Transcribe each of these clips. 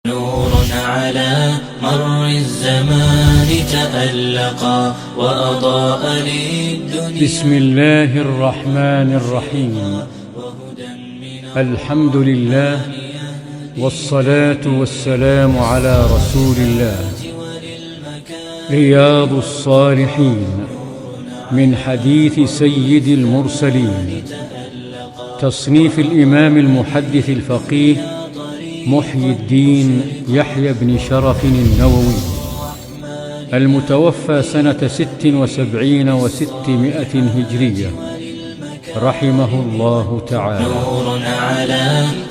نور على مر الزمان تألقا وأضاء للدنيا. بسم الله الرحمن الرحيم. وهدى من الحمد لله، والصلاة والسلام على رسول الله. رياض الصالحين من حديث سيد المرسلين، تصنيف الإمام المحدث الفقيه محيي الدين يحيى بن شرف النووي، المتوفى سنة 676 هجرية، رحمه الله تعالى. نور على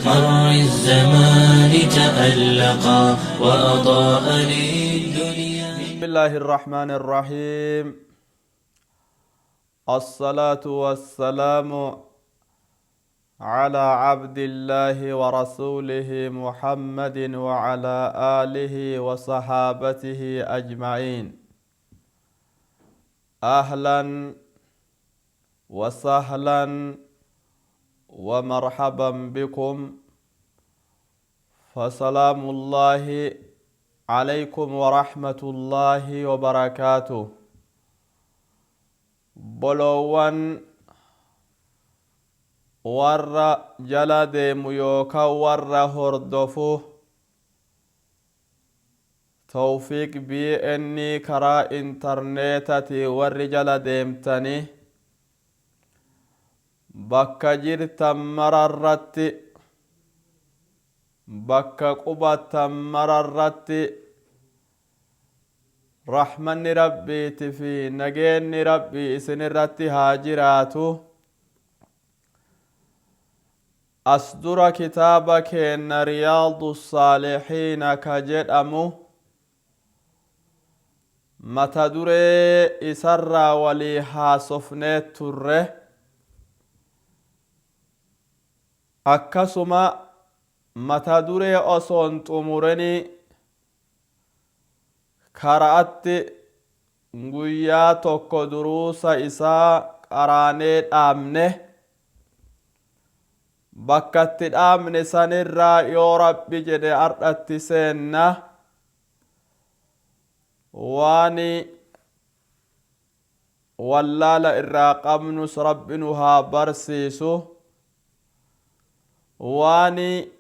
مر الزمان تألقا وأضاء للدنيا. بسم الله الرحمن الرحيم. الصلاة والسلام على عبد الله ورسوله محمد وعلى آله وصحابته أجمعين. أهلا وسهلا ومرحبا بكم، فسلام الله عليكم ورحمة الله وبركاته. Boloowwan warra jala deemu yookaan warra hordofu Tawfiiq BN karaa intarneetati warri jala deemtanii bakka jirtan mararratti, bakka qubattan mararratti, rahmanni Rabbiiti fi nageenni Rabbii isinirratti haa jiraatu. As dura kitaaba keenna Riyaadu Saalihiina ka jedhamu mata duree isarraa walii haasofnee turre. Akkasuma mata duree osoon xumurinii kara'atti guyyaa tokko duruusa isaa qaraanee dhaabne. Bakka itti dhaabne sanirraa yoo Rabbi jedhe ardhatti seenna. Waan wallaala irraa qabnus Rabbi nu haa barsiisu. Waan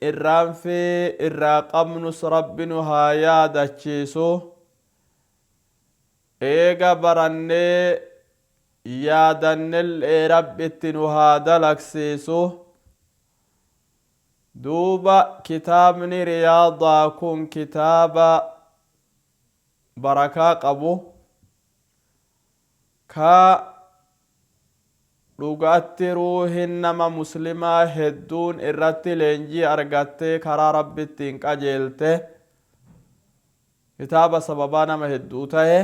irraanfii irraa qabnus Rabbi nu haa yaadachiisu. Eega barannee yaadannellee Rabbi itti nu haa dalagsiisu. Duuba kitaabni Riyaadaa kun kitaaba barakaa qabu, ka dhugatti ruuhin nama muslimaa hedduun irratti leenjii argattee karaa Rabbittiin qajeelte, kitaaba sababaa nama hedduu tahe.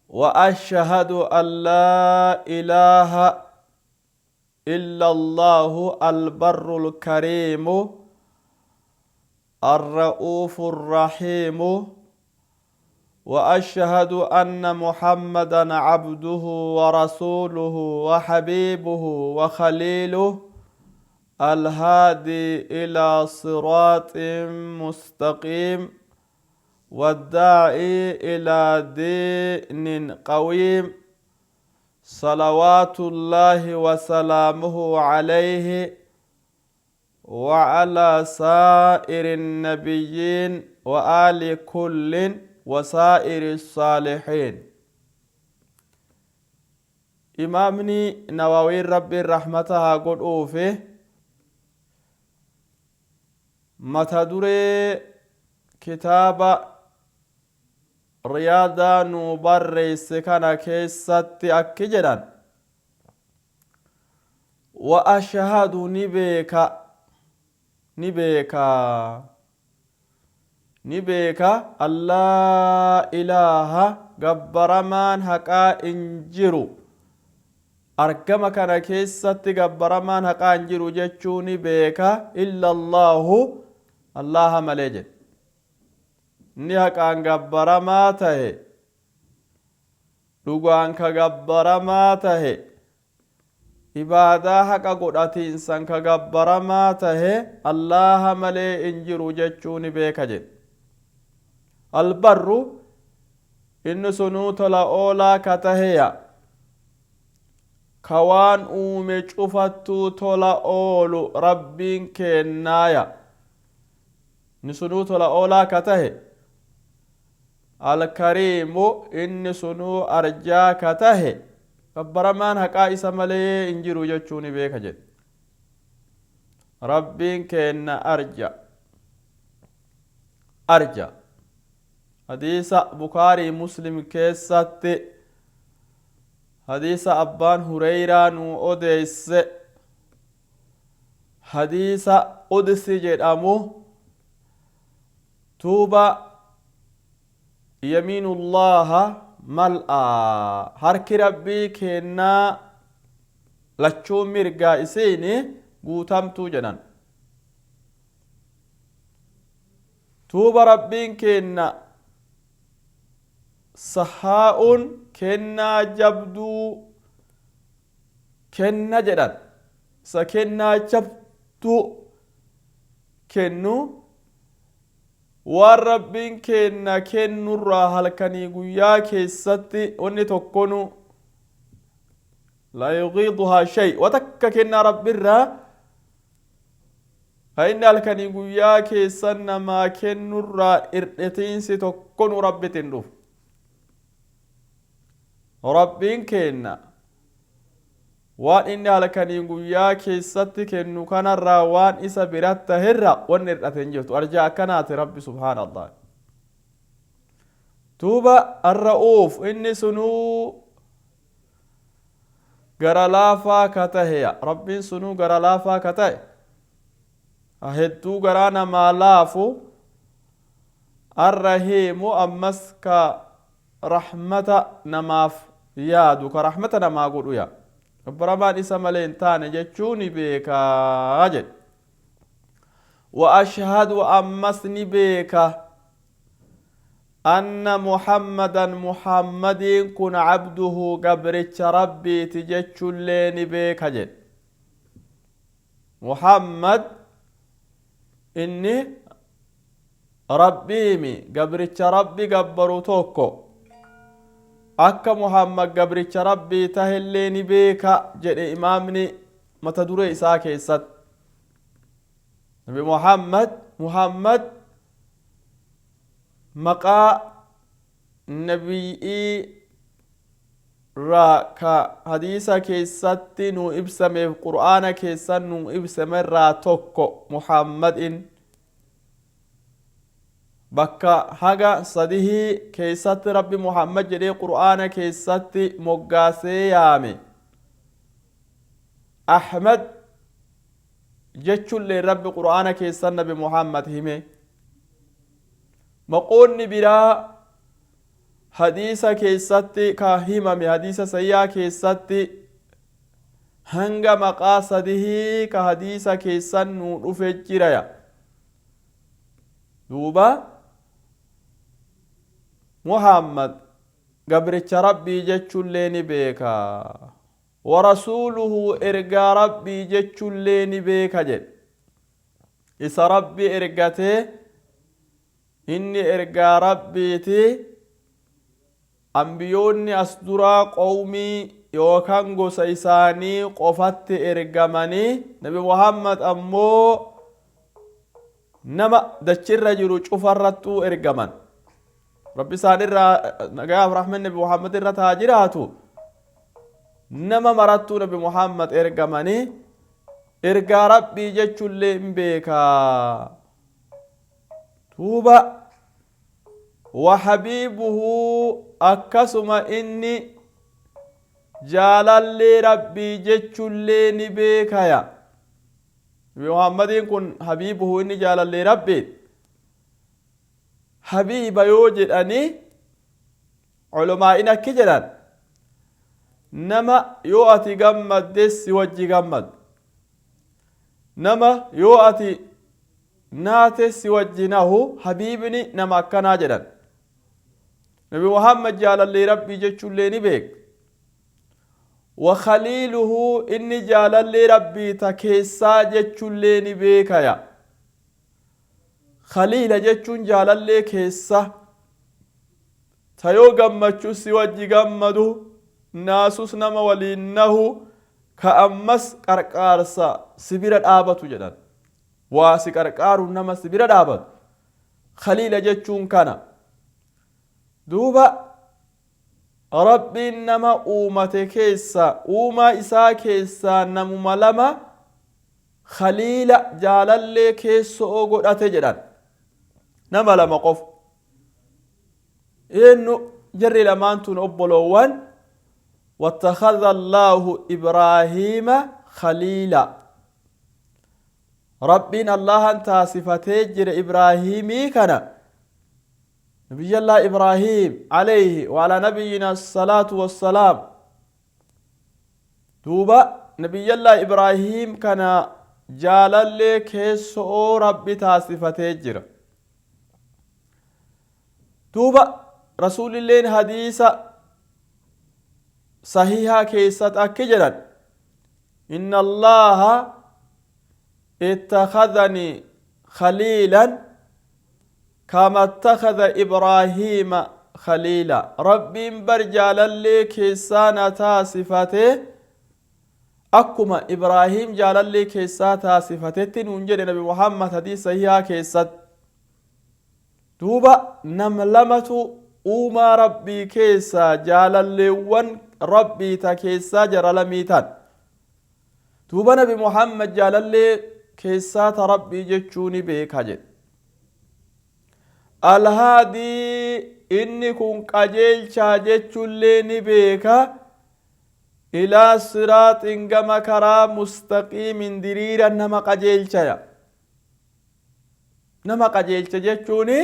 وأشهد أن لا إله إلا الله البر الكريم الرؤوف الرحيم، وأشهد أن محمدا عبده ورسوله وحبيبه وخليله الهادي إلى صراط مستقيم والداعي إلى دين قويم، صلوات الله وسلامه عليه وعلى سائر النبيين وآل كل وسائر الصالحين. Imaamni Nawawiin Rabbiin rahmata haa godhuufi, mata duree kitaaba Riyaadaa nuu barreesse kana keessatti akki jedhan: Wa ashhadu, ni beeka, ni beeka, ni beeka, allaa ilaaha, gabbaramaan haqaa hin jiru, argama kana keessatti gabbaramaan haqaa hin jiru jechuu ni beeka, illa Allaahu, Allaaha malee jedhe. Inni haqaan gabbaramaa tahe, dhugaan ka gabbaramaa tahe. Ibaadaa haqa godhatiinsan ka gabbaramaa tahe Allaaha malee hin jiru jechuu ni beeka jedhe. Albarru, inni sunuu tola oolaa ka taheya, ka waan uume cufattuu tola oolu Rabbiin keennaaya. Inni sunuu tola oolaa ka tahe. Alkariimu, inni sunuu arjaa ka tahe. Gabbaramaan haqaa isa malee hin jiru jechuu ni beeka jedhe. Rabbiin keenna arja, arja. Hadiisa Bukaarii Muslim keessatti, hadiisa Abbaan Hureyraa nuu odeesse, hadiisa qudsi jedhamu, tuuba yamiinullaaha mal'aa, harki Rabbii keennaa lachuu mirgaa isiini guutamtuu jedhan. Tuuba Rabbiin keenna sahaa'uun, kennaa jabduu kenna jedhan, isa kennaa jabduu kennu. Waan Rabbiin keenna kennurraa halkanii guyyaa keessatti wanni tokkonu laa yugiiduhaa shay, wa takka kennaa Rabbiirraa ka inni halkanii guyyaa keessan namaa kennurraa irdhetiinsi tokkonu Rabbitti hin dhufu. Rabbiin keenna waan inni halkanii guyyaa keessatti kennu kanarraa, waan isa biratti taherra wanni hirdhate hin jirtu. Arjaa akkanaati Rabbi, subhaana Allah. Duuba Arra'uuf, inni sunuu gara laafaa ka taheya. Rabbiin sunuu gara laafaa ka ta'e, hedduu garaa namaa laafu. Arrahiimu, ammas ka rahmata namaaf yaadu, ka rahmata namaa godhu ya. Gabbaramaan isa malee hin taane jechuu ni beekaa jedhe. وأشهد, ammas ni beeka, أن محمدا, Muhammadiin kun, عبده, gabricha Rabbiiti jechuullee ni beeka jedhe. Muhammad inni Rabbiimi, gabricha Rabbi gabbaru tokko akka Muhammad gabricha Rabbii tahellee ni beeka jedhe. Imaamni mata duree isaa keessatti Nabi Muhammad, Muhammad maqaa nabiyyii irraa ka hadiisa keessatti nu ibsameef Qur'aana keessan nu ibsame irraa tokko. Muhammadin bakka haga sadihii keessatti Rabbi Muhammad jedhee Qur'aana keessatti moggaasee yaame. Ahmad jechullee Rabbi Qur'aana keessan Nabi Muhammad hime. Maqoonni biraa hadiisa keessatti ka himame, hadiisa sayyaa keessatti hanga maqaa sadihii ka hadiisa keessan nu dhufe jiraya. Duuba Muhammad gabricha Rabbii jechuullee ni beeka. ورسوله, ergaa Rabbii jechuullee ni beeka jedhe. Isa Rabbi ergatee, inni ergaa Rabbiiti. Ambiyoonni as duraa qowmii yookaan gosa isaanii qofatti ergamanii, Nabi Muhammad ammoo nama dachirra jiru cufarrattuu ergaman. Rabbi isaan irraa nagayaaf rahmanni Nabi Muhammad irra taa jiraatu. Nama marattuu Nabi Muhammad ergamanii, ergaa Rabbii jechuullee hin beekaa. Duuba وحبيبه, akkasuma inni jaalallee Rabbii jechuullee ni beekaya. Nabi Muhammadiin kun حبيبه, inni jaalallee Rabbii. Habiiba yoo jedhanii culumaa'in akki jedhan, nama yoo ati gammaddes si wajji gammadu, nama yoo ati naate si wajji nahu, habiibni nama akkanaa jedhan. Nabi Muhammad jaalallee Rabbii jechuullee ni beek. Wa khaliiluhu, inni jaalallee Rabbii ta keessaa jechuullee ni beekaya. Khaliila jechuun jaalallee keessa ta yoo gammachuu si wajji gammadu, naasus nama waliin nahu, ka ammas qarqaarsa si bira dhaabatu jedhan. Waa si qarqaaru, nama si bira dhaabatu, khaliila jechuun kana. Duuba Rabbiin nama uumate keessa, uumaa isaa keessaa, namuma lama khaliila, jaalallee keesso'oo godhate jedhan. Nama lama qofa. Eenyu jarri lamaan tun? Obboloowwan. واتخذ الله إبراهيم خليلا. Rabbiin Allahan taasifatee jira Ibraahimii kana, نبي الله إبراهيم عليه وعلى نبينا الصلاة والسلام. دوبا نبي الله إبراهيم كان jaalallee keessoo Rabbi taasifatee jira. Duuba Rasuulilleen hadiisa sahihaa keessatti akki jedhan: إن الله اتخذني خليلا كما اتخذ إبراهيم خليلا. Rabbiin bar jaalallee keessaa na taasifate, akkuma Ibraahim jaalallee keessaa taasifatetti nuun jedhe Nabi Muhammad hadiisa sahihaa keessatti. Duuba nam lamatu uumaa Rabbii keessaa jaalalleewwan Rabbii ta keessaa jara lamii tan. Duuba Nabi Muhammad jaalallee keessaa ta Rabbii jechuu ni beeka jedhe. الهادي, inni kun qajeelchaa jechuullee ni beeka. إلى صراط, gama karaa, مستقيم, diriira nama qajeelchaya. Nama qajeelcha jechuuni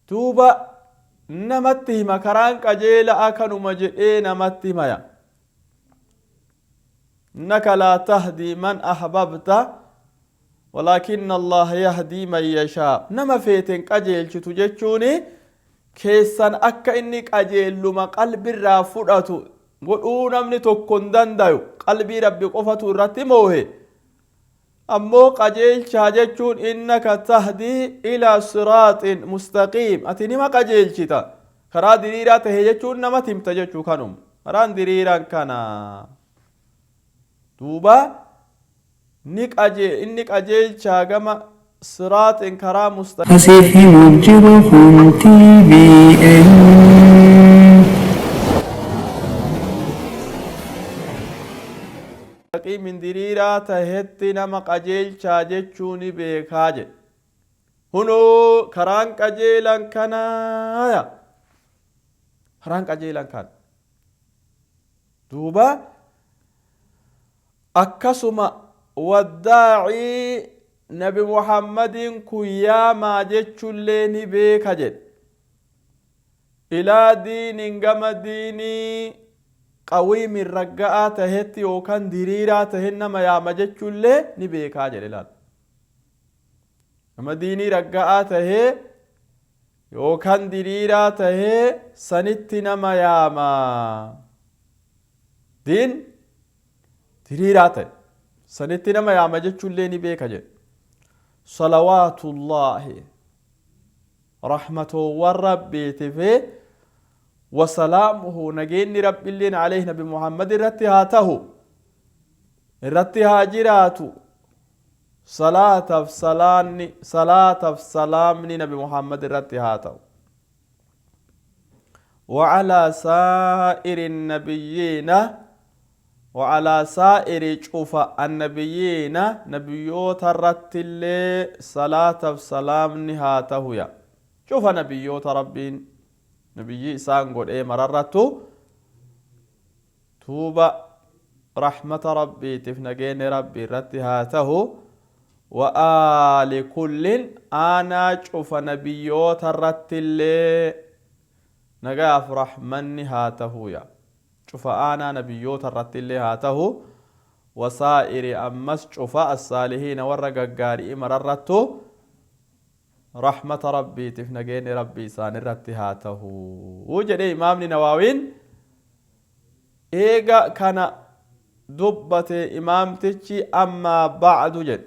duuba namatti hima, karaan qajeela akkanuma jedhee namatti himaya. إنك لا تهدي من أحببت ولكن الله يهدي من يشاء. Nama feeten qajeelchitu jechuuni keessan akka inni qajeelluma qalbirraa fudhatu godhuu namni tokko hin dandayu. Qalbii Rabbi qofatu irratti moohe. Ammoo qajeelchaa jechuun إنك تهدي إلى صراط مستقيم, ati nima qajeelchita karaa diriiraa tahe jechuun nama timta jechuu. Kanum karaan diriiraan kana. Duuba ni qajee inni qajeelchaa gama صراط, karaa مستقيم. Asiif himuuf jiru kun TVN. Diriiraa tahetti nama qajeelchaa jechuu ni beekaa jedhe. Hunoo karaan qajeelan kanaaya, karaan qajeelan kana. Duuba akkasuma والداعي, Nabi Muhammadiin kun yaamaa jechuullee ni beeka jedhe. إلى دين, gama diinii, قويم, ragga'aa tahetti yookaan diriiraa tahe nama yaama jechuullee ni beekaa jedhe. Laal, nama diinii ragga'aa tahee yookaan diriiraa tahee sanitti nama yaama. Diin diriiraa ta'e sanitti nama yaama jechuullee ni beeka jedhe. صلوات الله, rahmatoowwan Rabbiitifi, وسلامه, nageenyi Rabbiilleen, عليه, Nabi Muhammad irratti haa tahu, irratti haa jiraatu. Salaataaf salaanni, salaataaf salaamni Nabi Muhammad irratti haa ta'u. وعلى سائر النبيين, وعلى سائر, cufa, النبيين, nabiyyoota irratti illee salaataaf salaamni haa tahu ya. Cufa nabiyyoota Rabbiin nabiyyi isaan godhee mararrattu tuuba rahmata Rabbiitiif nageenya Rabbii irratti haa tahu. وآل كل, aanaa cufa nabiyyoota irratti illee nagaaf rahmanni haa tahuu ya. Cufa aanaa nabiyyoota irratti illee haa tahu. وسائر, ammas cufa, الصالحين, warra gaggaarii mararrattu rahmata Rabbiitiif nageenyi Rabbii isaan irratti haa tahuu jedhe imaamni Nawaawiin. Eega kana dubbate imaamtichi, ammaa ba'du jedhe.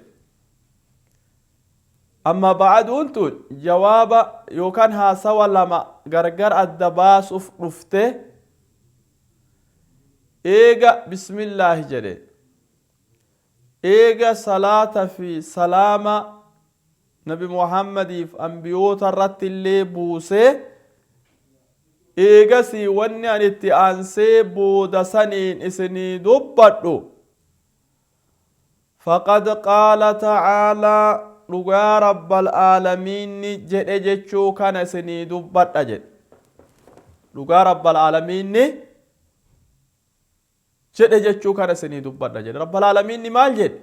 Amma ba'aduun tun jawaaba yookaan haasawa lama gargar adda baasuuf dhufte. Eega bismillaahi jedhe, eega salaata fi salaama nabi Muhammadiif ambiyoota irratti illee buusee, eegasii wanni ani itti aansee booda saniin isinii dubbadhu, faqad qaala ta'aalaa, dhugaa rabbal aalamiinni jedhe jechuu kana isinii dubbadha jedhe. Dhugaa rabbal aalamiinni jedhe jechuu kana isinii dubbadha jedhe. Rabbal aalamiinni maal jedhe?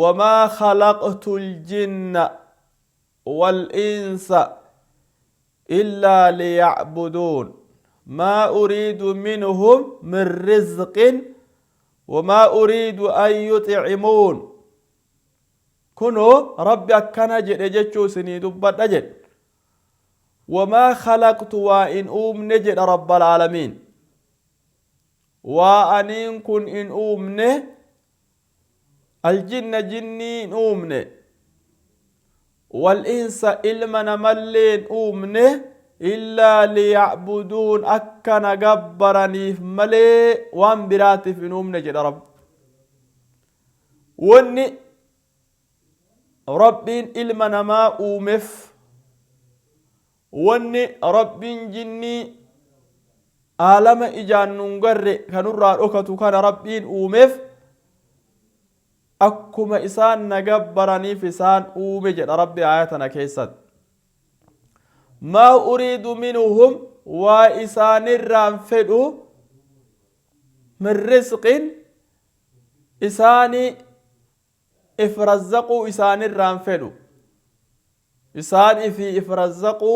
Wamaa khalaqtu ljinna wal insa illaa liyacbuduun, maa uriidu minhum min rizqin wamaa uriidu an yuxcimuun. Kunoo rabbi akkana jedhe jechuu isinii dubbadha jedhe. Wamaa khalaqtu, waa in uumne jedha rabbal aalamiin, waa aniin kun in uumne, aljinna, jinnii in uumne, wal insa, ilma namallee hin uumne, illaa liyacbuduun, akka na gabbaraniif malee waan biraatiif hin uumne jedha rabbi. Wanni rabbiin ilma namaa uumef, wanni rabbiin jinnii aalama ijaan nun garre kanurraa dhokatu kana rabbiin uumeef, akkuma isaan na gabbaraniif isaan uume jedha rabbi aaya tana keessatti. Maa uriidu minhum, waa isaanirraan fedhu, min risqin, isaani if razzaquu isaanirraan fedhu, isaan ifii if razzaquu,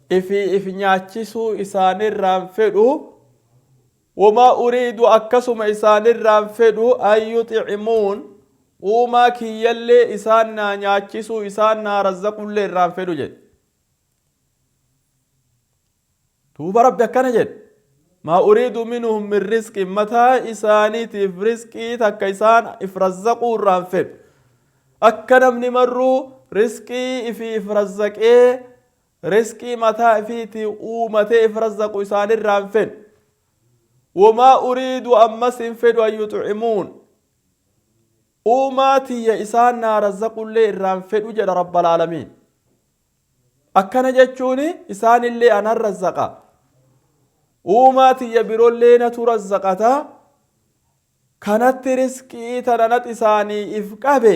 ifii if nyaachisuu isaanirraan fedhu. Wamaa uriidu, akkasuma isaanirraan fedhu, an yuxcimuun, uumaa kiyyallee isaan naa nyaachisuu, isaan naa razzaqullee irraan fedhu jedhe. Duuba rabbi akkana jedhe: maa uriidu minhum min risqin, mataa isaaniitiif risqii takka isaan if razzaquu irraan fedhu. Akka namni marruu risqii ifii if razzaqee, risqii mataa ifiitii uumatee if razzaqu isaanirraan fedhu. Wamaa uriidu, ammas hin fedhu, an yuxcimuun, uumaa tiyya isaan naa razzaqullee irraan fedhu jedha rabbal aalamiin. Akkana jechuun isaanillee anan razzaqa, uumaa tiyya birollee natu razzaqata, kanatti risqii tana nat isaanii if qabe,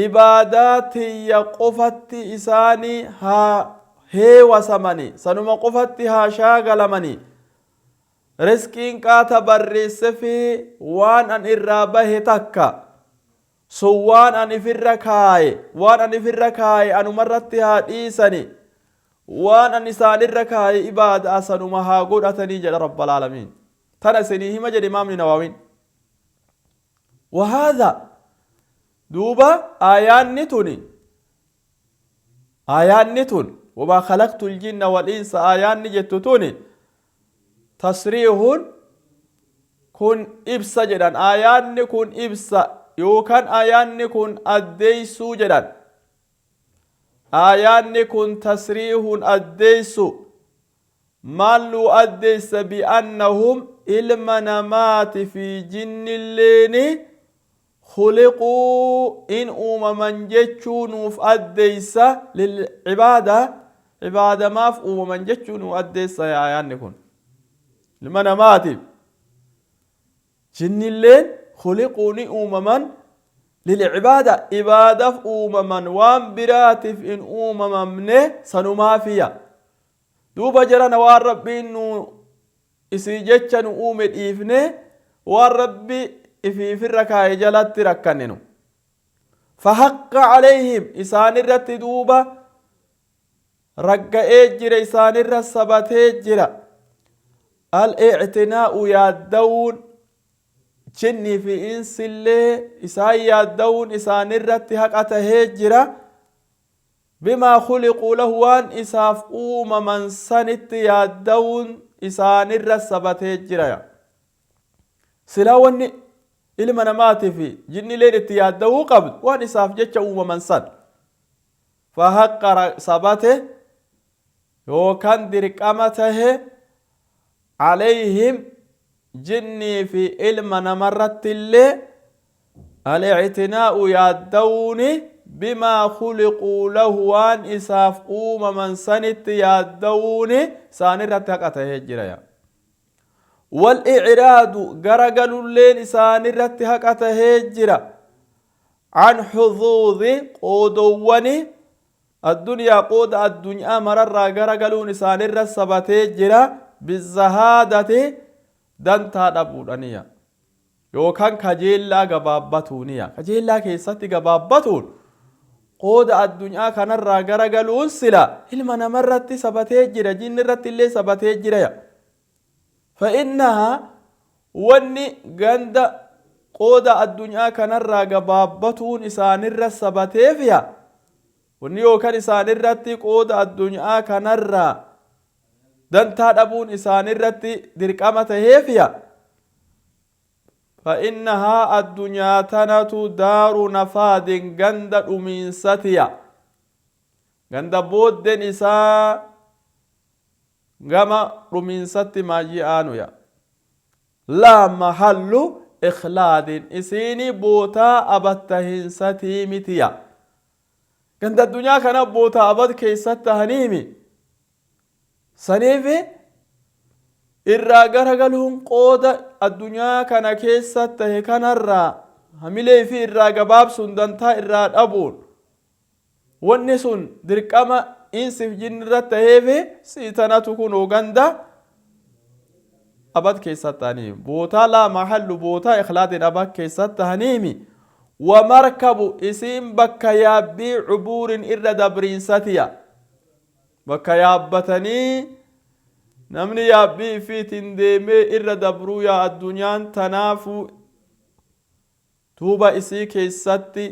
ibaadaa tiyya qofatti isaanii haa heewasamani, sanuma qofatti haa shaagalamani. Risqiin qaata barreessefi waan an irraa bahe takka sun, waan an ifirra kaaye, waan an ifirra kaaye anumarratti haa dhiisani, waan an isaanirra kaaye ibaadaa sanuma haa godhatanii jedha rabbal aalamiin. Tana isinii hima jedhe imaamni Nawawiin. Wahaadha duuba aayaanni tun wamaa khalaqtu ljinna wal insa aayaanni jettu tuni, tasriihun, kun ibsa jedhan. Aayaanni kun ibsa yookaan aayaanni kun addeeysuu jedhan. Aayaanni kun tasriihun, addeeysu. Maal nuu addeeysa? Bi'annahum, ilma namaati fi jinnilleeni, khuliquu, in uumaman jechuu nuuf addeeysa. Lilcibaada, cibaadamaaf uumaman jechuu nuu addeessa aayaanni kun. Ilma namaatiif jinnilleen khuliquu, ni uumaman, lilcibaada, ibaadaf uumaman, waan biraatiif in uumamamne sanumaafiya. Duuba jarana waan rabbiin nu isii jecha nu uume dhiifne, waan rabbi ifiifirra kaaye jalatti rakkanninu. Fahaqqa calayhim, isaanirratti duuba ragga'ee jira, isaanirra sabatee jira, al-i'tinaa'u, yaadda'uun, jinnii fi insillee isaan yaadda'uun isaanirratti haqa tahee jira. Bimaa khuliquu lahu, waan isaaf uumaman sanitti yaadda'uun. isaanirra sabatee jira. Silaa wanni ilma namaatii fi jinnileen itti yaadda'uu qabdu waan isaaf jecha uumaman san. Fahaqqa sabate yookaan dirqama tahe alayhim jinnii fi ilma namarratti illee al-ictinaa'u yaadda'uuni bimaa khuliquu lahu waan isaaf uumaman sanitti yaadda'uuni isaanirratti haqa tahee jira yaa. Wal-icraadu garagalulleen isaanirratti haqa tahee jira. An huzuuzi qoodowwani addunyaa qooda addunyaa mararraa garagaluun isaanirra sabatee jira. Bizzahaadati dantaa dhabuudhaniya. Yookaan kajeellaa gabaabbatuuniya. Kajeellaa keessatti gabaabbatuun qooda addunyaa kanarraa garagaluun sila ilma namarratti sabatee jira, jinni irratti illee sabatee jira. Fa'innahaa wanni ganda qooda addunyaa kanarraa gabaabbatuun isaanirra sabateefiya. Wanni yookaan isaanirratti qooda addunyaa kanarraa dantaa dhabuun isaanirratti dirqama taheefiya. Fa'innahaa addunyaa tanatu daaru nafaadin ganda dhumiinsatiya. Ganda booddeen isaa gama dhumiinsatti maayyii aanuya. Laa mahallu ikhlaadin isiini bootaa abattahinsatii mitiya. Ganda addunyaa kana bootaa abad keessatti tahaniimi. Saniifi irraa garagaluun qooda addunyaa kana keessa tahe kanarraa hamilee fi irraa gabaabsuun dantaa irraa dhabuun wanni sun dirqama insiif jinni irra taheefi sii tanatu kunoo ganda abad keessa tahanii bootaa laa mahallu bootaa ikhlaadin abad keessa tahaniimi. Wa markabu isiin bakka yaabbii cubuurin irra dabriinsatiya. Bakka yaabbatanii namni yaabbii ifiitiin deemee irra dabruu yaa addunyaan tanaafuu duuba isii keessatti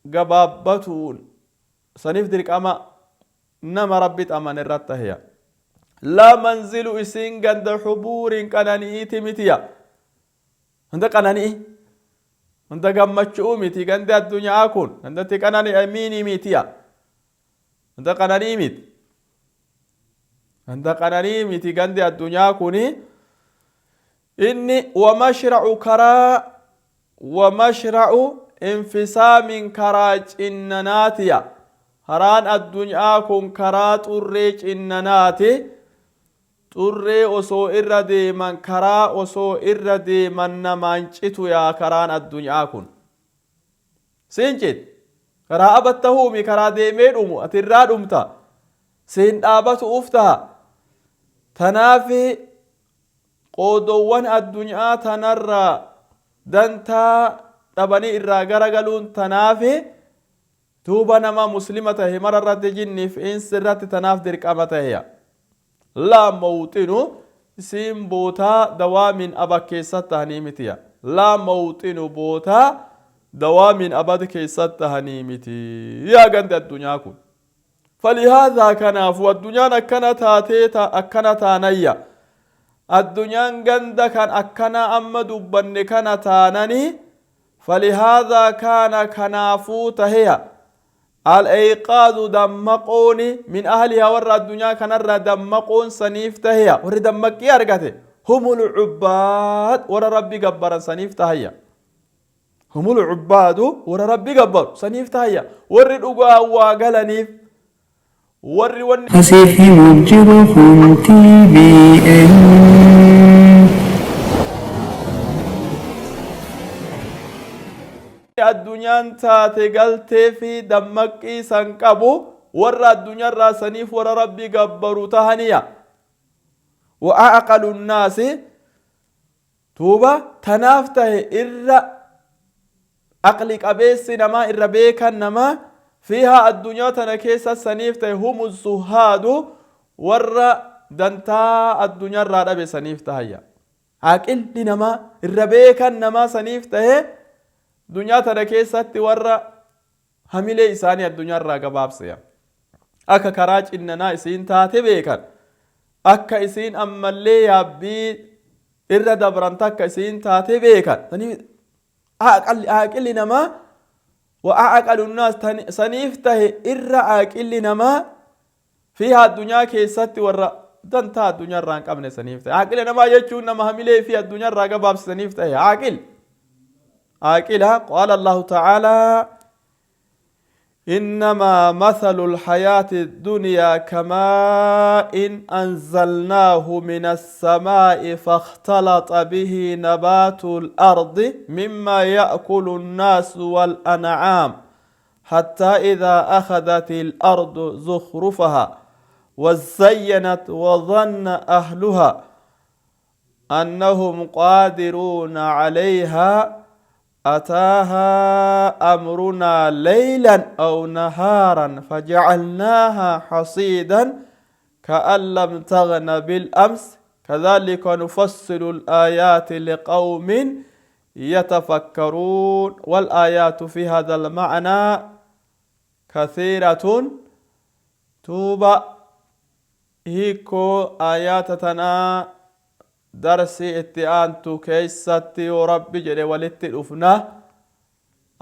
gabaabbatuun saniif dirqama nama Rabbi amane irratti taheya. Laa manzilu isiin ganda xubuuriin qanani'iiti mitiya. Ganda qanani'i. Ganda gammachuu miti gandi addunyaa kun gandatti qanani'amiini mitiya. Ganda qananii miti. Ganda qananii miti gandi addunyaa kuni. Inni wamashra'u karaa wamashra'u infisaamin karaa cinnanaatiya. Karaan addunyaa kun karaa xurree cinnanaati. Xurree osoo irra deeman karaa osoo irra deeman namaan citu yaa karaan addunyaa kun. Siin cit. Karaa abattahuumi karaa deemee dhumu ati irraa dhumta. Siin dhaabatu uf taha. Tanaafi qoodowwan addunyaa tanarraa dantaa dhabanii irraa garagaluun tanaafi duuba nama muslima tahe mara irratti jinniif insi irratti tanaaf dirqama taheya. Laa mawxinu isiin bootaa dawaamin abad keessatti tahanii mitiya. Laa mawxinu bootaa dawaamin abad keessatti tahanii miti yaa gandi addunyaa kun. Falihaadhaa kanaafuu addunyaan akkana taatee akkana taanayya. Addunyaan ganda kan akkana amma dubbanne kana taanani falihaadhaa kaana kanaafuu taheya. Al-eyqaadu dammaqooni min ahlihaa warra addunyaa kanarraa dammaquun saniif taheya. Warri dammaqqii argate humul cubbaad warra Rabbi gabbaran saniif tahayya. Humul cubbaadu warra Rabbi gabbaru saniif tahayya. Warri dhugaa waa galaniif warri wanni Asiif himuuf jiru kun TBN. Addunyaan taate galtee fi dammaqqii san qabu warra addunyaarraa saniif warra Rabbi gabbaru tahaniya. Wa a'qalu nnaasi duuba tanaaf tahe irra aqli qabeessi namaa irra beekan namaa fiihaa addunyaa tana keessa saniif tahe humu zuhaadu warra dantaa addunyaarraa dhabe saniif tahayya. Aqilli namaa irra beekan namaa saniif tahe addunyaa tana keessatti warra hamilee isaanii addunyaarraa gabaabseya. Akka karaa cinnanaa isiin taate beekan. Akka isiin ammallee yaabbii irra dabran takka isiin taate beekan. Saniif aaqilli namaa wa aqalu nnaas saniif tahe irra aaqilli namaa fiiha addunyaa keessatti warra dantaa addunyaa irraa hin qabne saniif tahe. Aaqila namaa jechuun nama hamilee fi addunyaa irraa gabaabse saniif tahe aaqil. Aaqila qaala Allahu ta'aalaa إنما مثل الحياة الدنيا كماء أنزلناه من السماء فاختلط به نبات الأرض مما يأكل الناس والأنعام حتى إذا أخذت الأرض زخرفها وزينت وظن أهلها أنهم قادرون عليها أتاها أمرنا ليلا أو نهارا فجعلناها حصيدا كأن لم تغن بالأمس كذلك نفصل الآيات لقوم يتفكرون. والآيات في هذا المعنى كثيرة. توبة هيكو آيات تنا darsii itti aantu keessatti yoo rabbi jedhe walitti dhufna.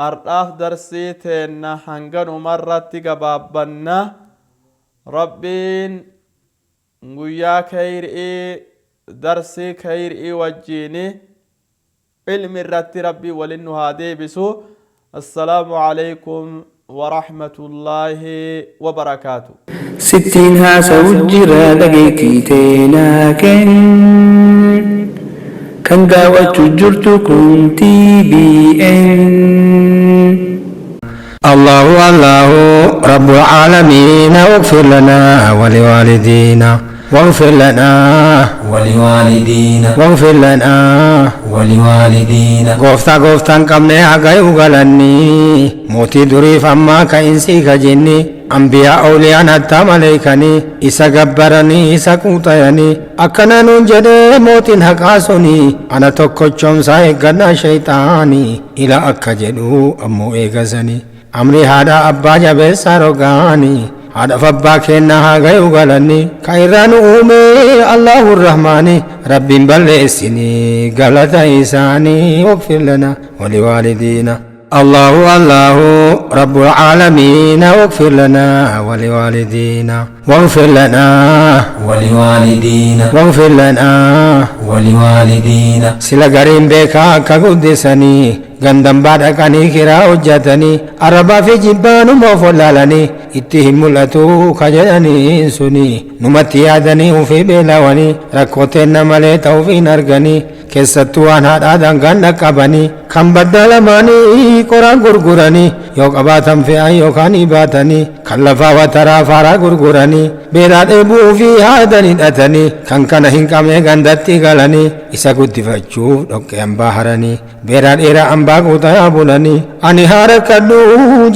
Ardhaaf darsii teenna hanganumarratti gabaabbanna. Rabbiin guyyaa kayri'ii darsii kayri'ii wajjiini ilmi irratti rabbii walin nu haa deebisu. Assalaamu alaykum warahmatullaahi wabarakaatu. Sittiin haasa'u jira dhageettii teenaa kenn. Kan daawwachuu jirtu kun TBN. الله الله رب العالمين اغفر لنا ولوالدينا واغفر لنا ولوالدينا واغفر لنا ولوالدينا. Gooftaa gooftaan qabne hagayuu galanni mootii duriif ammaa ka'insii ka jinni ambiyaa awliyaan hattaa maleeykanii isa gabbaranii isa quuxayanii akkana nuun jedhee mootiin haqaa suni ana tokkochoomsaa eeggannaa shayxaanii ila akka jedhu ammoo eegasanii amri haadha abbaa jabeessaa rogaanii haadhaaf abbaa kennaa haa gayuu galanni ka irraa nu uume Allahu Rahmaani rabbiin balleessinii galata isaanii واغفر لنا ولوالدينا. الله الله رب العالمين واغفر لنا ولوالدينا واغفر لنا ولوالدينا واغفر لنا ولوالدينا. Sila gariin beekaa akka guddisanii gandan baadhaqanii kiraa hojjetanii arrabaa fi jibbaanuma of wallaalanii itti hin mul'atu ka jedhanii suni numatti yaadanii ufii beelawanii rakkooteen malee ta'uuf hin arganii keessattuu waan haadhaa dangaan dhaqqabanii kan baddaa lamaanii qoraan gurguranii yoo qabaatan fe'an yookaan hibaatanii kan lafaa wataraa faaraa gurguranii beelaa dheebuu fi haadan hidhatanii kan kana hin qabne gandatti galanii isa guddifachuuf dhoqqee hambaa haranii beelaa dheeraa hambaa guutaa bulanii ani haa rakkadhu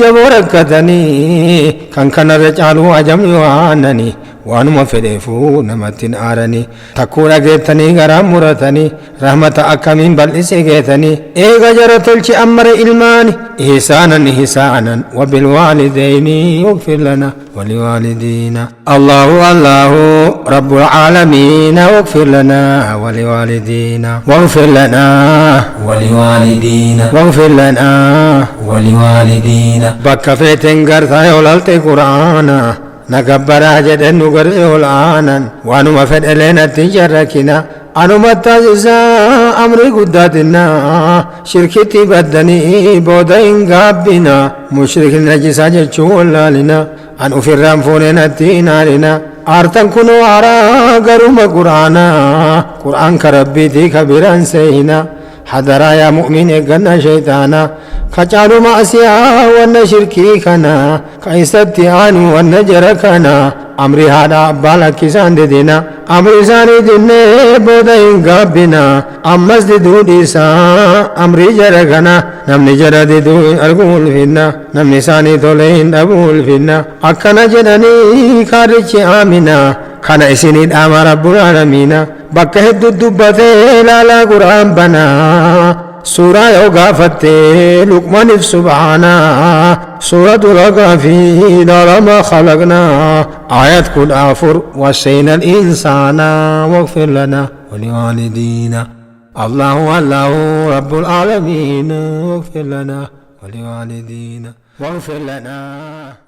jaboo rakkatanii kan kanarra caaluu ajabni waananii waanuma fedheefuu namatti hin aaranii takkuu dhageettanii garaa muratanii rahmata akkamiin bal'ise geetanii eega jara tolchi ammare ilmaani ihsaanan ihsaanan wabilwaalidayni واغفر لنا ولوالدينا. الله الله رب العالمين واغفر لنا ولوالدينا واغفر لنا ولوالدينا واغفر لنا ولوالدينا. Bakka feeteen gartaa yoo lalte quraana na gabbaraa jedhen nu garee ol aanan waanuma fedhelee natti jarrakina anuma taasisaa amrii guddaatinna shirkitti baddanii booda hin gaabbina mushrikni najisaa jechuu wallaalina an ufirraan fuunee natti hin aalina aartan kunoo aaraa garuma quraana quraan ka rabbiitii ka biraan seeyina hadaraa yaa mu'min eeggannaa shayxaana ka caalu ma'asiyaa wanna shirkii kana ka isatti aanu wanna jara kana amri haadha abbaa lakkisaan didina amri isaanii dinnee booda hin gaabbina ammas diduu dhiisaa amrii jara kana namni jara diduu hin argu ulfinna namni isaanii tole hin dhabu ulfinna akkana jedhanii kaarrichi aamina kana isinii dhaama rabbul aalamiina bakka hedduu dubbatee ilaalaa quraan banaa. Suuraa yoo gaafatte Luqmaniif subhaanaa. Suuratul Ahqaafi lama khalaqnaa. Ayat 14 wassayna al-insaana waghfir lana waliwaalidina. Allahu Allahu Rabbul Aalamiin waghfir lana waliwaalidina. Waghfir lana.